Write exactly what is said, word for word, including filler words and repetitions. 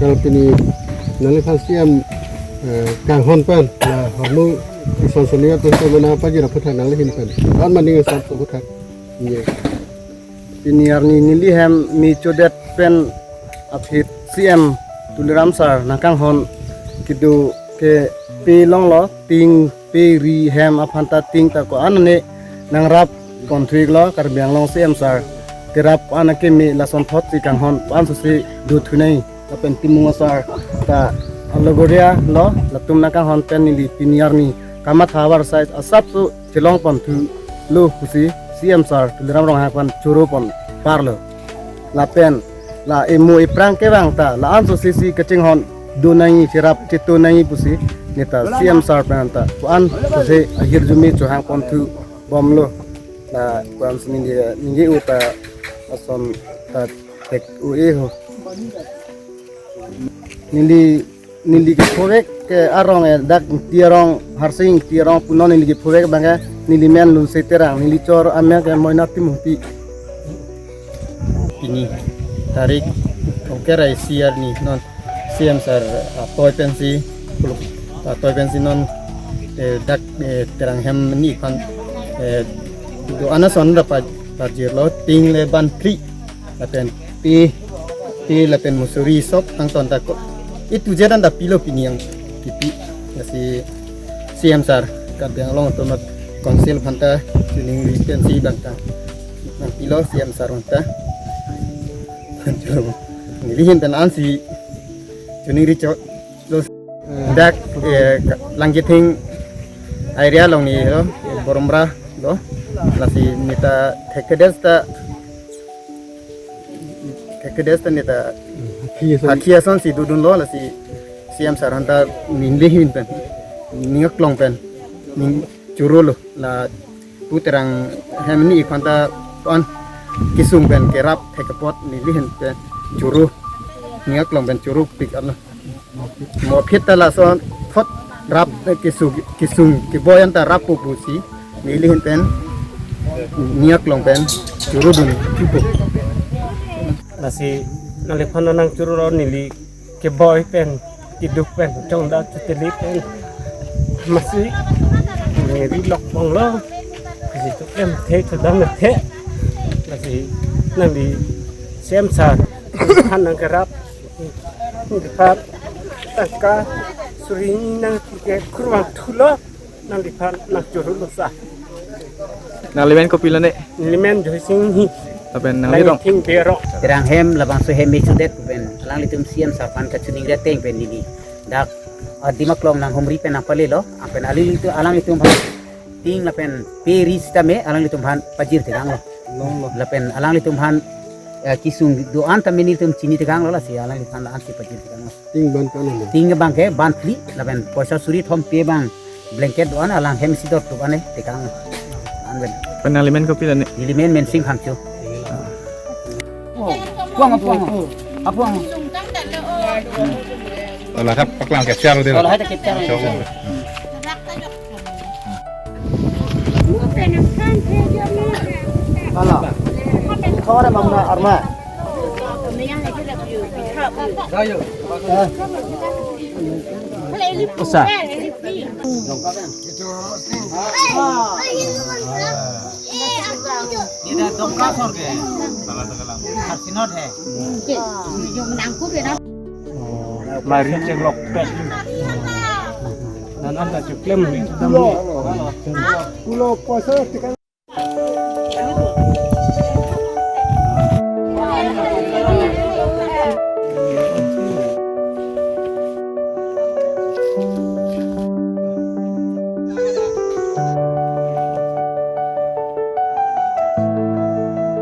Kalau pini nangliphan C M, eh, kanghon pen, la hormu ison soniat pen pen mana apa jira puthak nangli ahin pen. Kan maning sap so puthak. Iya. Pini arni neli hem me chodet pen aphi C M Tuliram sir nangkanghon kedo ke pe longlo ting pe ri hem aphan ta ting ta ko-an ne nangrap pon thu-iklo Karbi Anglong C M sir. Kerap an akeme lasonthot si kanghon an so si do thunei lapen Timung asar ta alogoria lo latum nangkanghon pen neli pini arni kamatha avarsai asap tu chelong pon thulo pusi C M sir Tuliram Ronghang aphan choro pon parlo. Lapen la emo eprang kevang ta la-an so si si kachinghon do nangji, cherap cheto nangji pusi neta C M sir pen ta ko-an so si ahirjume chohang pon thu bomlo. La ko-an si ningje, ningje-o ta ason ta thek-o-e ho. Neli, neli kephovek ke arong, eh, dak Ingti arong, Harsing Ingti arong punon neli kephovek abang ke neli men Lunse Terang, neli chor amen ke Moina Timungpi. Pini tarik thomkep ra isi arni non C M sir, ah, atoi pensi, atoi pensi non, eh, dak, eh, Terang hem ni aphan, eh, do-an ason ra pa-, pajirlo ting le ban phli lapen pe, pe lapen musuri sok tangton ta ko itu jedan ta pilo pini yang kipi. Lasi C M sir Karbi Anglong Autonomous Council aphan ta chuning ri pensi bang ta nangpilo C M sir aphan ta. Neli ahin pen ansi chuning ri choklo. Dak, eh, Langkithing area along ni lo, Boromra lo. Lasi neta thekthedet ta, thekthedet ta neta hakhi ason, hakhi ason si dodunlo, lasi C M sir aphan ta neli ahin pen, ning aklong pen, ning chorolo, la pu Terang hem ni aphan ta pon kesung pen kerap thek apot neli ahin pen choro, ning aklong pen choro pik arlo. Mo phit ta lasonthot rap, eh, kesung, kesung keboi an ta rap po pusi neli ahin pen ning aklong pen choro dun thupo. Lasi nangliphan nangchoro neli keboi pen, keduk pen, chongdak cheteli pen. Masi neli lok bonglo. Kisi tu em the, chedam the. Lasi nangli C M sir aphan nangkerap, nangkerap tangka suri nangkike kurvang thulo. Nangliphan nangchoro lo sa. Nanglimen kopilo ne? Nelimen Joysing Inghi. Lapen nanglirong? Langkithing Berok. Terang hem labangso hem me chodet pen alanglitum C M sir aphan kachiningri ateng pen neli dak adim aklong nanghumri pen nangpalelo, anpen alanglitum, alanglitum aphan ting lapen pe ri sitame alanglitum aphan pajir tekanglo. Longlo. Lapen alanglitum aphan, eh, kesung do-an tame nelitum chini tekanglo, lasi alanglitum aphan la-an si pajir tekanglo. Ting ban kan alo. Ting abang ke ban phli lapen poisa suri thom pe abang blanket do-an alang hem si dot do-an eh tekang. An pen. Pen nanglimen kopilo ne? Nelimen Mensing Phangcho. Puang, puang. Apuang. Wala thap paklang capture deh. Wala hai ta capture. Ala. Kawara mamna arma. Usa. Ida Dongka sor ke. Arsinot he. Mari chenglok pet. Nan anta chuklem. Pulo, pulo puasa tekan.